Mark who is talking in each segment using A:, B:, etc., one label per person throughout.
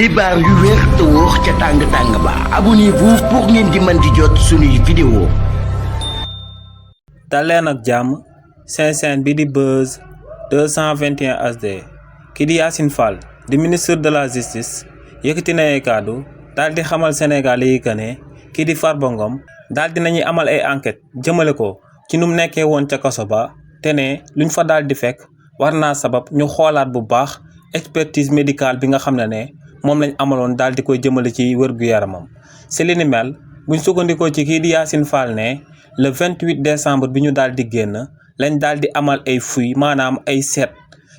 A: xibaar yu wér te wóor ca tàng-tàng ba abonnez-vous pour ngeen di mën di jot suñuy vidéo.
B: daleen ak jàmm seen chaîne bi di Buzz 221 HD ki di Yacine Fall di ministre de la justice yëkkati na ay kàddu daal di xamal Sénégal yi que ne kii di Farba Ngom daal di nañuy amal ay enquête jëmale ko ci nu mu nekkee woon ca kaso ba te ne luñ fa daal di fekk war naa sabab ñu xoolaat bu baax expertise médicale bi nga xam ne moom lañ amaloon daal di koy jëmale ci wér-gu-yaramam si li ni mel buñ sukkandikoo ci kii di Yacine Fall ne le 28 décembre bi ñu daal di génn lañ daal di amal ay fuy maanaam ay seet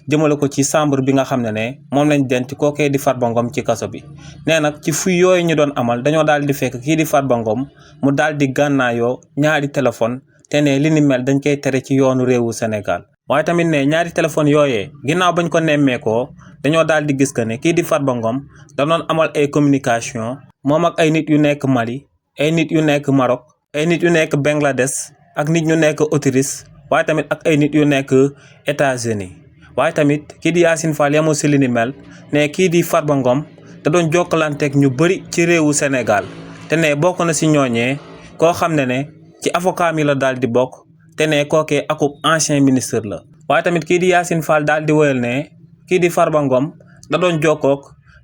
B: jëmale ko ci chambre bi nga xam ne moom lañ denc kookee di Farba Ngom ci kaso bi nee nag ci fuy yooyu ñu doon amal dañoo daal di fekk kii di Farba Ngom mu daal di gànnaayoo ñaari téléphone te ne li ni mel dañ koy tere ci yoonu réewu Sénégal waaye tamit ne ñaari téléphone yooyee ginnaaw bañ ko nemmeekoo dañoo daal di gis que ne kii di Farba Ngom da doon amal ay communication moom ak ay nit yu nekk Mali ay nit yu nekk Maroc ay nit yu nekk Bangladesh ak nit ñu nekk Autriche waaye tamit ak ay nit yu nekk États-Unis waaye tamit kii di Yacine Fall yamul si li ni mel ne kii di Farba Ngom da doon jokkalanteeg ñu bëri ci réewu Sénégal te ne bokk na si ñooñee koo xam ne ci avocat mi la daal di bokk te ne kookee akub ancien ministre la waaye tamit kii di Yacine Fall daal di woyal ne kii di Farba Ngom da doon jokkook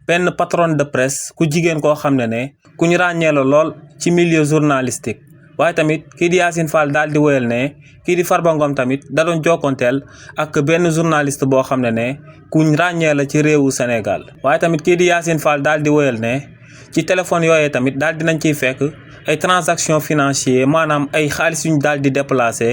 B: benn patron de presse ku jigéen koo xam ne ku ñu ràññee la lool ci milieu journalistique waaye tamit kii di Yacine Fall daal di woyal ne kii di Farba Ngom tamit da doon jokkonteel ak benn journaliste boo xam ne ku ñu ràññee la ci réewu Sénégal waaye tamit kii di Yacine Fall daal di woyal ne ci téléphone yooyee tamit daal dinañ ciy fekk ay transactions financières maanaam ay xaalis yuñ daal di déplacé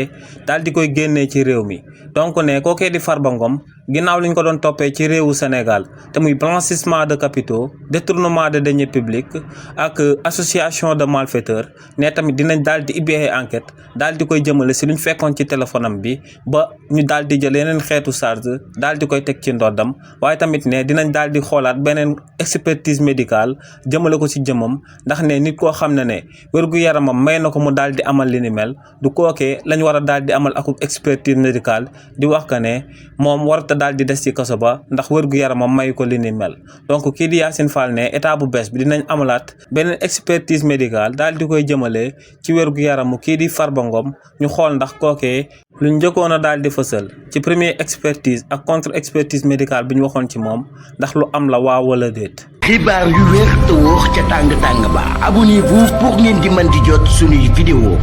B: daal di koy génnee ci réew mi donc ne kookee di Farba Ngom ginnaaw liñ ko doon toppee ci réewu Sénégal te muy blanchissement de capitaux détournement de deniers publics ak association de malfaiteurs ne tamit dinañ daal di ibbi ay enquête daal di koy jëmale si luñ fekkoon ci téléphone am bi ba ñu daal di jël yeneen xeetu charge daal di koy teg ci ndoddam waaye tamit ne dinañ daal di xoolaat beneen expertise médicale jëmale ko ci jëmam ndax ne nit koo xam ne wér-gu-yaramam may na ko mu daal di amal li ni mel du kookee lañ war a daal di amal akub expertise médicale di wax que ne moom warata daal di des ci kaso ba ndax wér-gu-yaramam may ko li ni mel donc kii di Yacine Fall ne état bu bees bi dinañ amalaat beneen expertise médicale daal di koy jëmale ci wér-gu-yaramu kii di Farba Ngom ñu xool ndax kookee luñ njëkkoon a daal di fësal ci première expertise ak contre expertise médicale bi ñu waxoon ci moom ndax lu am la waaw wala déet.
A: xibaar yu wér te wóor ca tàng-tàng ba abonnez-vous pour ngeen di mën di jot suñuy vidéo.